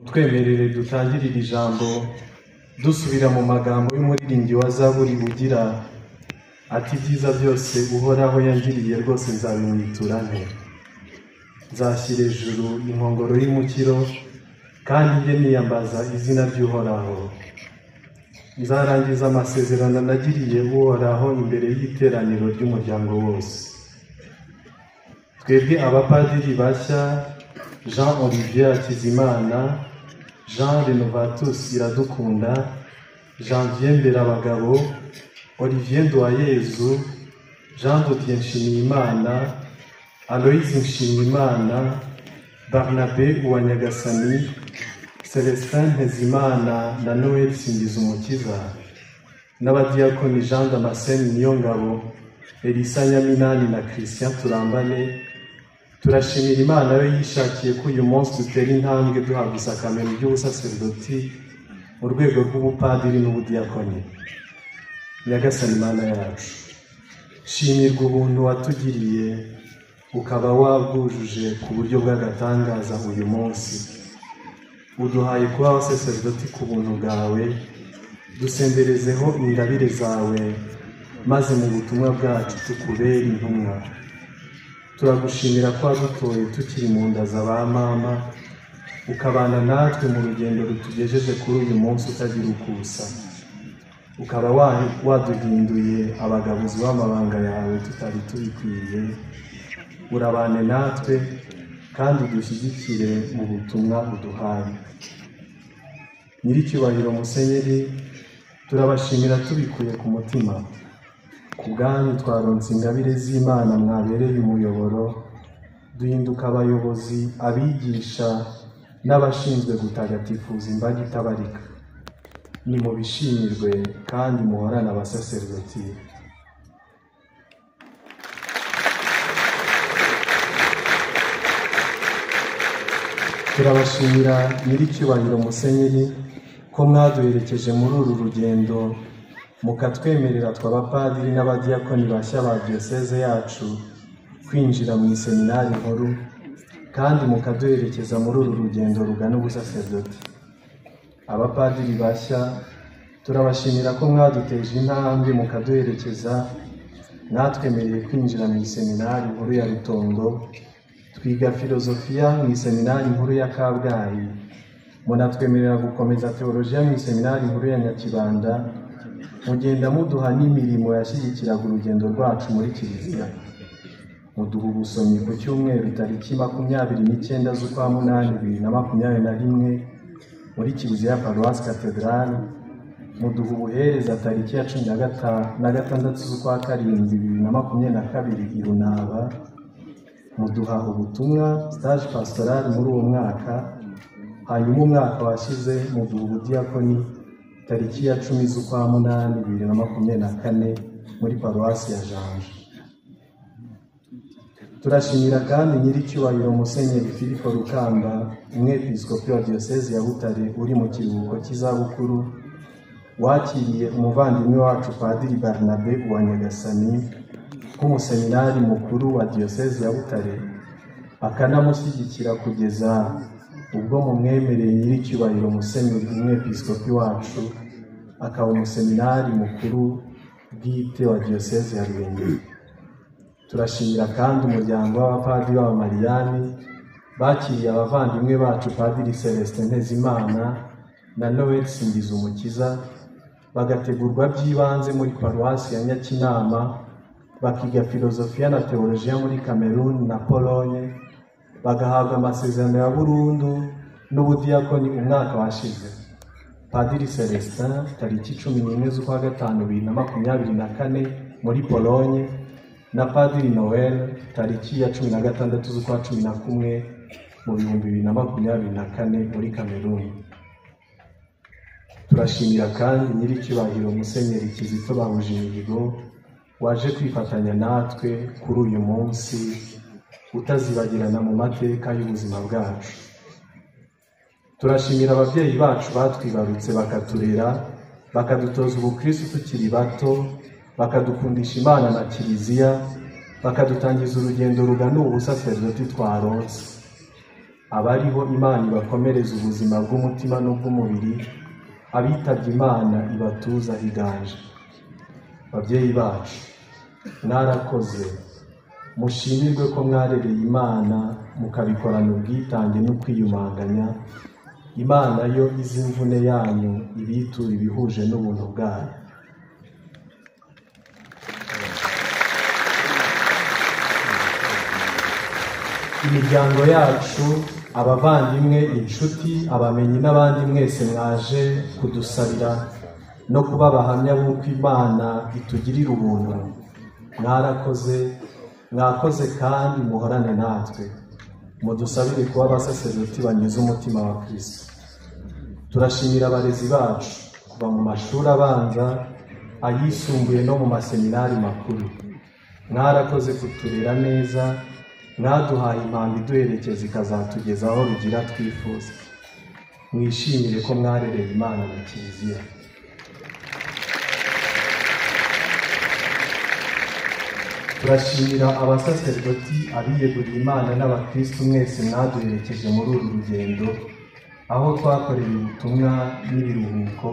Twemerere dutangirire ijambo dusubira mu magambo y'umuririmbyi wa Zaburi ugira ati: ibyiza byose Uhoraho yangiriye rwose nzabimwitura nte. Nzashyira ejuru inkongoro y'umukiro, kandi njye niyambaza izina ry'Uhoraho. Nzarangiza amasezerano nagiriye Uhoraho imbere y'iteraniro ry'umuryango wose. Twebwe abapadiri bashya Jean Olivier Hakizimana, Jean Renovatus Iradukunda, Janvier Mberabagabo, Olivier Nduwayezu, Jean de Dieu Nshimiyimana, Aloïse Nshimiyimana, Barnabé Uwanyagasani, Celestin Ntezimana na Noël Singizumukiza, n'abadiyakoni Jean Damascène Niyongabo, Elisa Nyaminani na Christian Turambane. Turashimira Imana yo yishakiye ko uyu munsi dutera intambwe duhabwa isakamento ry'ubusaserdoti mu rwego rw'ubupadiri n'ubudiyakoni. Nyagasani Mana yacu, shimirwa ubuntu watugiriye ukaba wabwujuje ku buryo bw'agatangaza uyu munsi. Uduhaye kuba abasaserdoti ku buntu bwawe, dusenderezeho ingabire zawe, maze mu butumwa bwacu tukubere intumwa. Turagushimira ko wadutoye tukiri mu nda za ba mama, ukabana natwe mu rugendo rutugejeje kuri uyu munsi utagira ukusa. Ukaba waduhinduye abagabuzi b'amabanga yawe tutari tubikwiye. Urabane natwe kandi udushyigikire mu butumwa uduhaye. Nyiricyubahiro Musenyeri, turabashimira tubikuye ku mutima. Ku bwanyu twaronse ingabire z'Imana mwabereye umuyoboro, duhinduka abayobozi, abigisha n'abashinzwe gutagatifuza imbaga itabarika. Nimubishimirwe kandi muhorane abasaserdoti. Turabashimira Nyiricyubahiro Musenyeri ko mwaduherekeje muri uru rugendo, mukatwemerera tw'abapadiri n'abadiyakoni bashya ba diyoseze yacu kwinjira mu iseminari nkuru, kandi mukaduherekeza muri uru rugendo rugana ubusaserdoti. Abapadiri bashya turabashimira ko mwaduteje intambwe mukaduherekeza, mwatwemereye kwinjira mu iseminari nkuru ya Rutondo, twiga filozofiya mu iseminari nkuru ya Kabgayi, munatwemerera gukomeza teolojiya mu iseminari nkuru ya Nyakibanda, mugenda muduha n'imirimo yashyigikiraga urugendo rwacu muri Kiliziya. Muduha ubusomyi ku cyumweru tariki 29 z'ukwa 8 2021 muri Kiliziya Paruwasi Katedrali, muduha ubuhereza tariki ya 16 z'ukwa 7 2022 i Runaba, muduha ubutumwa stage pastoral muri uwo mwaka, hanyuma umwaka washize muduha ubudiyakoni tariki ya 10 z'ukwa 8 2024 muri Paruwasi ya Janja. Turashimira kandi Nyiricyubahiro Musenyeri Filipo Rukamba, umwepiskopi wa Diyoseze ya Butare uri mu kiruhuko cy'izabukuru, wakiriye umuvandimwe wacu Padiri Barnabé Uwanyagasani nk'umuseminari mukuru wa Diyoseze ya Butare, akanamushyigikira kugeza ubwo mumwemereye Nyiricyubahiro Musenyeri umwepiskopi wacu akaba umuseminari mukuru bwite wa Diyoseze ya Ruhengeri. Turashimira kandi umuryango w'abapadiri b'Abamariyani bakiriye abavandimwe bacu Padiri Celestin Ntezimana na Noël Singizumukiza, bagategurwa by'ibanze muri Paruwasi ya Nyakinama, bakiga filozofiya na teolojiya muri Cameroon na Pologne, bagahabwa amasezerano ya burundu n'ubudiyakoni umwaka washize. Padiri Celestin tariki 11 z'ukwa 5 2024 muri Pologne, na Padiri Noel tariki ya 16 z'ukwa 11 mu 2024 muri Cameroon. Turashimira kandi Nyiricyubahiro Musenyeri Kizito Bahujimihigo waje kwifatanya natwe kuri uyu munsi utazibagirana mu mateka y'ubuzima bwacu. Turashimira ababyeyi bacu batwibarutse bakaturera, bakadutoza ubukristo tukiri bato, bakadukundisha Imana na Kiliziya, bakadutangiza urugendo rugana ubusaserdoti twaronse. Abariho Imana ibakomereze ubuzima bw'umutima n'ubw'umubiri, abitabye Imana ibatuza higanje. Babyeyi bacu, mwarakoze, mushimirwe ko mwarereye Imana mukabikorana ubwitange no kwiyumanganya. Imana yo izi imvune yanyu ibitura ibihuje n'ubuntu bwayo. Imiryango yacu, abavandimwe, inshuti, abamenyi n'abandi mwese mwaje kudusabira no kuba abahamya b'uko Imana itugirira ubuntu, mwarakoze, mwakoze kandi muhorane natwe. Mudusabire kuba abasaserdoti banyuze umutima wa Kristo. Turashimira abarezi bacu kuva mu mashuri abanza, ayisumbuye no mu maseminari makuru. Mwarakoze kuturera neza, mwaduhaye impamba iduherekeza ikazatugeza aho rugira twifuza. Mwishimire ko mwarereye Imana na Kiliziya. Turashimira abasaserdoti, abiyeguriye Imana n'abakristu mwese mwaduherekeje muri uru rugendo, aho twakoreye ubutumwa n'ibiruhuko,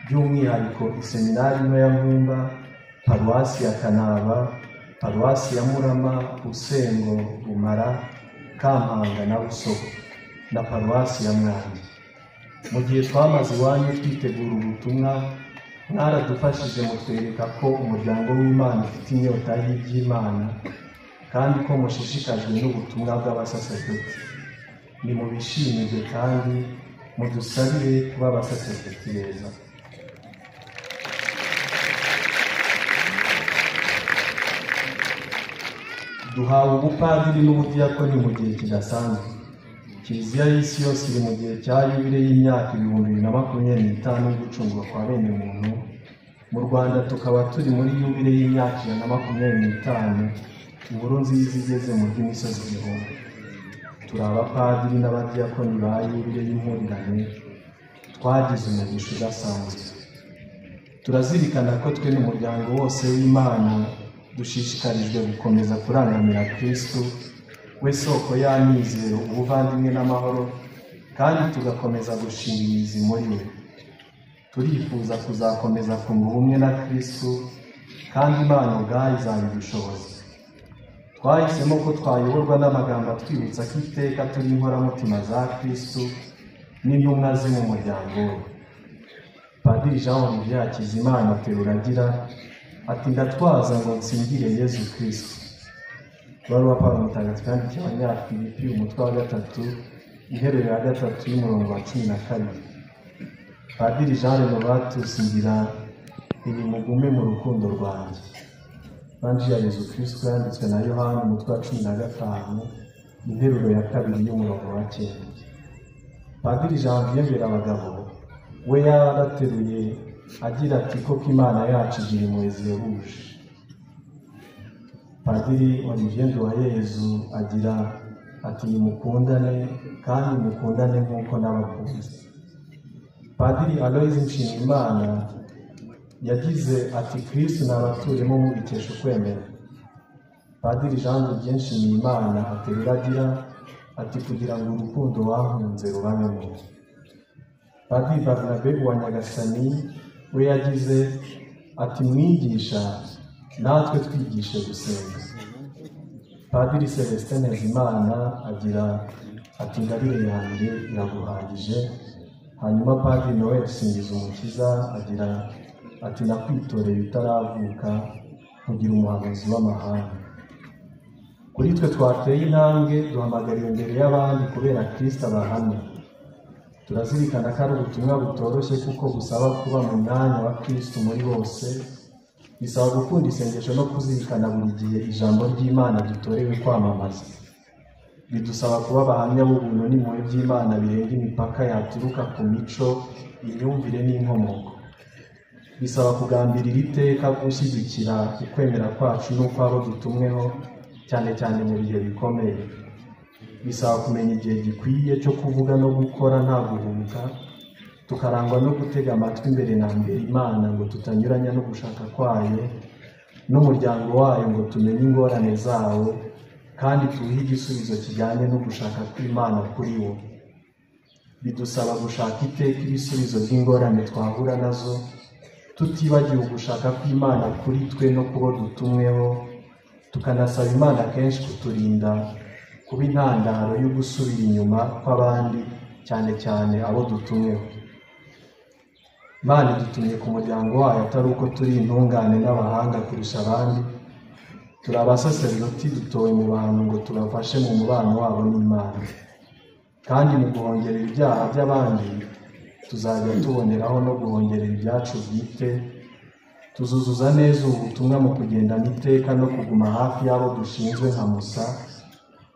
by'umwihariko iseminari nto ya Nkumba, paruwasi ya Kanaba, paruwasi ya Murama, Busengo, Bumara, Kampanga na Busogo, na paruwasi ya Mwange. Mu gihe twamaze iwanyu twitegura ubutumwa, mwaradufashije mutwereka ko umuryango w'Imana ufite inyota y'iby'Imana, kandi ko mushishikajwe n'ubutumwa bw'abasaserdoti. Nimubishimirwe kandi mudusabire kuba abasaserdoti beza. Duhawe ubupadiri n'ubudiyakoni mu gihe kidasanzwe. Kiliziya y'isi yose iri mu gihe cya yubile y'imyaka 2025 yo gucungurwa kwa bene muntu. Mu Rwanda tukaba turi muri yubile y'imyaka 125, inkuru nziza igeze mu by'imisozi igihumbi. Turi abapadiri n'abadiyakoni ba yubile y'impurirane, twagize umugisha udasanzwe. Turazirikana ko twe n'umuryango wose w'Imana dushishikarijwe gukomeza kurangamira Kristo, we soko y'amizero, ubuvandimwe n'amahoro, kandi tugakomeza gushinga imizi muri we. Turifuza kuzakomeza kunga ubumwe na Kristo, kandi Imana ubwayo izabidushoboza. Twahisemo ko twayoborwa n'amagambo atwibutsa ko iteka turi inkoramutima za Kristo n'intumwa ze mu muryango we. Padiri Jean Olivier Hakizimana aterura agira ati: ndatwaza ngo nsingire Yezu Kristo. Ibaruwa Pawulo Mutagatifu yandikiye Abanyafilipi, umutwe wa 3, interuro ya 3 y'umurongo wa 12. Padiri Jean Renovatus ngira nimugume mu rukundo rwanjye. Ivanjiri ya Yezu Kristo yanditswe na Yohana, umutwe wa 15, interuro ya 2 y'umurongo wa 9. Padiri Janvier Mberabagabo we yarateruye agira ati: koko Imana yacu igira impuhwe zihebuje. Padiri Olivier Nduwayezu agira ati: nimukundane kandi mukundane nk'uko n'abakunze. Padiri Aloys Nshimiyimana yagize ati: Kristo nabaturemo mubikesha ukwemera. Padiri Jean de Dieu Nshimiyimana aterura agira ati: kugira ngo urukundo wankunze rubabemo. Padiri Barnabe Uwanyagasani we yagize ati: mwigisha natwe twigishe gusenga. Padiri Celestin Ntezimana agira ati: ingabire yanjye iraguhagije. Hanyuma Padiri Noel Singizumukiza agira ati: nakwitoreye utaravuka kugira umuhanuzi w'amahanga. Kuri twe twateye intambwe duhamagariwe imbere y'abandi kubera Kristo abahamya. Turazirikana ko ari ubutumwa butoroshye kuko busaba kuba mu mwanya wa Kristo muri bose, bisaba gukunda isengesho no kuzirikana buri gihe ijambo ry'Imana dutorewe kwamamaza. Bidusaba kuba abahamya b'ubuntu n'impuhwe by'Imana birenga imipaka yaturuka ku mico, imyumvire n'inkomoko. Bisaba kugambirira iteka gushyigikira ukwemera kwacu n'ukw'abo dutumweho, cyane cyane mu bihe bikomeye. Bisaba kumenya igihe gikwiye cyo kuvuga no gukora nta guhubuka, tukarangwa no gutega amatwi mbere na mbere Imana ngo tutanyuranya no gushaka kwayo n'umuryango wayo ngo tumenye ingorane zawo, kandi tuwuhe igisubizo kijyanye no gushaka kw'Imana kuri wo. Bidusaba gushaka iteka ibisubizo by'ingorane twahura nazo, tutibagiwe ugushaka kw'Imana kuri twe no kubo dutumweho, tukanasaba Imana kenshi kuturinda kuba intandaro yo gusubira inyuma kw'abandi, cyane cyane abo dutumweho. Imana idutumye ku muryango wayo atari uko turi intungane n'abahanga kurusha abandi, turi abasaserdoti dutowe mu bantu ngo tubafashe mu mubano wabo n'Imana. Kandi mu guhongerera ibyaha by'abandi, tuzajya tuboneraho no guhongerera ibyacu bwite, tuzuzuza neza ubu butumwa mu kugendana iteka no kuguma hafi y'abo dushinzwe nka Musa,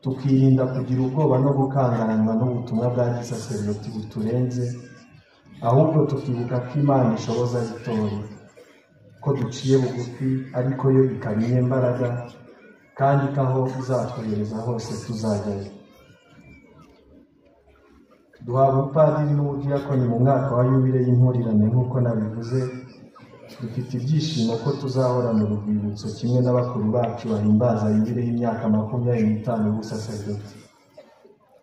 tukirinda kugira ubwoba no gukangaranywa n'ubutumwa bwa gisaserdoti buturenze, ahubwo tukibuka ko Imana ishoboza itoye, ko duciye bugufi ariko yo ikaba inyembaraga, kandi ko aho izatwohereza hose tuzajyayo. Duhabwa ubupadiri n'ubudiyakoni mu mwaka wa yubile y'impurirane nk'uko nabivuze, dufite ibyishimo ko tuzahorana urwibutso kimwe n'abakuru bacu bahimbaza yubile y'imyaka 25 y'ubusaserdoti.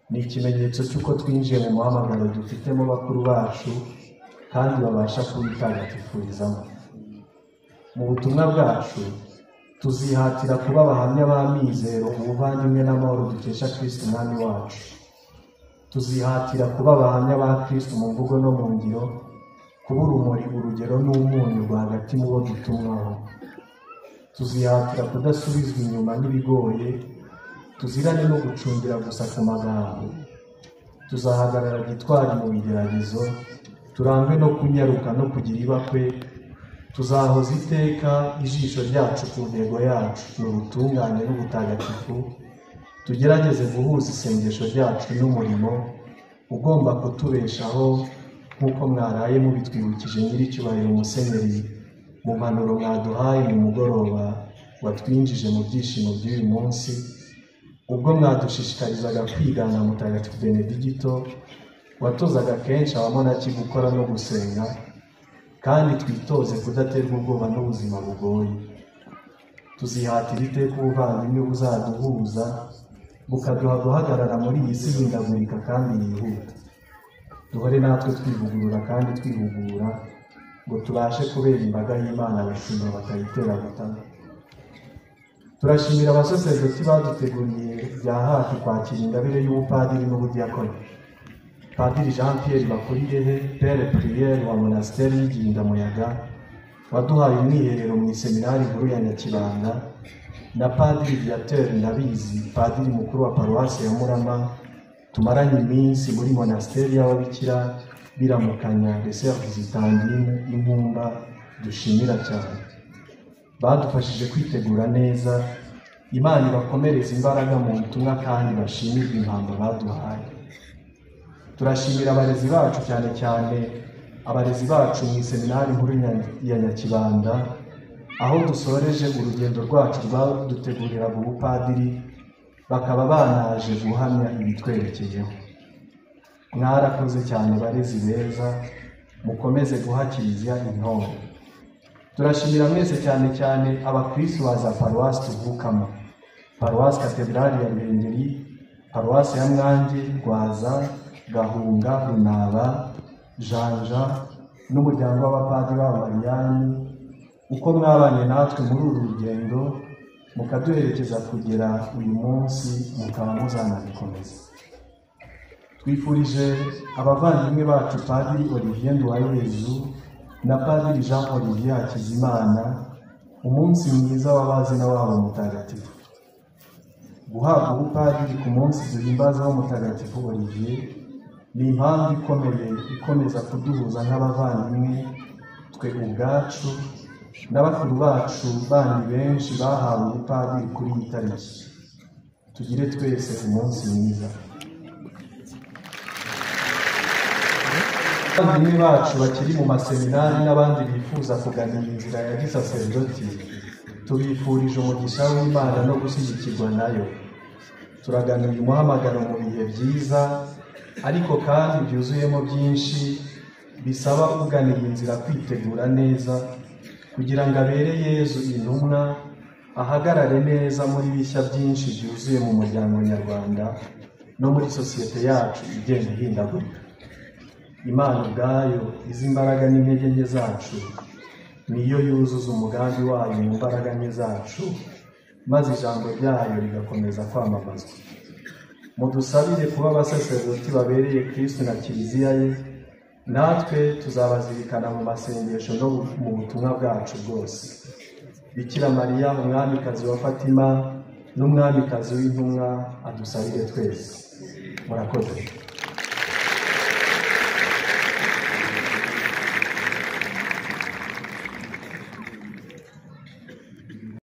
Ni ikimenyetso cy'uko twinjiye mu muhamagaro dufitemo bakuru bacu kandi babasha kuwitagatifurizamo. Mu butumwa bwacu tuzihatira kuba abahamya b'amizero, ubuvandimwe n'amahoro dukesha Kristo Umwami wacu. Tuzihatira kuba abahamya ba Kristo mu mvugo no mu ngiro, kuba urumuri, urugero n'umunyu rwagati mu bo dutumwaho. Tuzihatira kudasubizwa inyuma n'ibigoye, tuzirane no gucungira gusa ku magambo. Tuzahagarara gitwari mu bigeragezo, turangwe no kunyaruka no kugira ibakwe. Tuzahoza iteka ijisho ryacu ku ntego yacu, ni ubutungane n'ubutagatifu. Tugerageze guhuza isengesho ryacu n'umurimo ugomba kutubeshaho, nk'uko mwaraye mubitwibukije Nyiricyubahiro Musenyeri mu mpanuro mwaduhaye mu mugoroba watwinjije mu byishimo by'uyu munsi, ubwo mwadushishikarizaga kwigana Mutagatifu Benedigito watozaga kenshi abamonaki gukora no gusenga, kandi twitoze kudaterwa ubwoba n'ubuzima bugoye. Tuzihatira iteka ubuvandimwe buzaduhuza, bukaduha guhagarara muri iyi si ihindagurika kandi yihuta. Duhore natwe twivugurura kandi twihugura ngo tubashe kubera imbaga y'Imana abashumba batayitera gutana. Turashimira abasaserdoti baduteguriye bya hafi kwakira ingabire y'ubupadiri n'ubudiyakoni. Padiri Jean Pierre Bakuriyehe, Père Prieur wa Monasteri y'Igihindamuyaga, waduhaye umwiherero mu iseminari nkuru ya Nyakibanda, na Padiri Viateur Ndabizi, Padiri mukuru wa Paruwasi ya Murama, tumaranye iminsi muri monasteri y'ababikira biramukanya les Sœurs Visitandines y'Inkumba, dushimira cyane. Badufashije kwitegura neza, Imana ibakomereze imbaraga mu butumwa kandi bashimirwe impamba baduhaye. Turashimira abarezi bacu, cyane cyane abarezi bacu mu iseminari nkuru ya Nyakibanda, aho dusoreje urugendo rwacu rwaduteguriraga ubupadiri, bakaba banaje guhamya ibitwerekeyeho. Mwarakoze cyane barezi beza, mukomeze guha Kiliziya intore. Turashimira mwese cyane cyane abakristu ba za paruwasi tuvukamo, Paruwasi Katedrali ya Ruhengeri, Paruwasi ya Mwange, Rwaza, Gahunga, Runaba, Janja n'umuryango w'abapadiri b'Abamariyani, uko mwabanye natwe muri uru rugendo mukaduherekeza kugera uyu munsi, mukaba muzanabikomeza. Twifurije abavandimwe bacu Padiri Olivier Nduwayezu na Padiri Jean Olivier Hakizimana umunsi mwiza w'abazina wabo mutagatifu. Guhabwa ubupadiri ku munsi duhimbazaho Mutagatifu Olivier ni impamvu ikomeye ikomeza kuduhuza nk'abavandimwe, twe ubwacu na bakuru bacu bandi benshi bahawe ubupadiri kuri iyi tariki. Tugire twese umunsi mwiza. Abavandimwe bacu bakiri mu maseminari n'abandi bifuza kugana iyi nzira ya gisaserdoti, tubifurije umugisha w'Imana no gushyigikirwa nayo. Turagana uyu muhamagaro mu bihe byiza, ariko kandi byuzuyemo byinshi bisaba ugana iyi nzira kwitegura neza kugira ngo abere Yezu intumwa, ahagarare neza muri bishya byinshi byuzuye mu muryango nyarwanda no muri sosiyete yacu igenda ihindagurika. Imana ubwayo izi imbaraga n'intege nke zacu, niyo yuzuza umugambi wayo mu mbaraga nke zacu, maze ijambo ryayo rigakomeza kwamamazwa. Mudusabire kuba abasaserdoti babereye Kristu na Kiliziya ye, natwe tuzabazirikana mu masengesho no mu butumwa bwacu bwose. Bikira Mariya, umwamikazi wa Fatima n'umwamikazi w'intumwa, adusabire twese. Murakoze.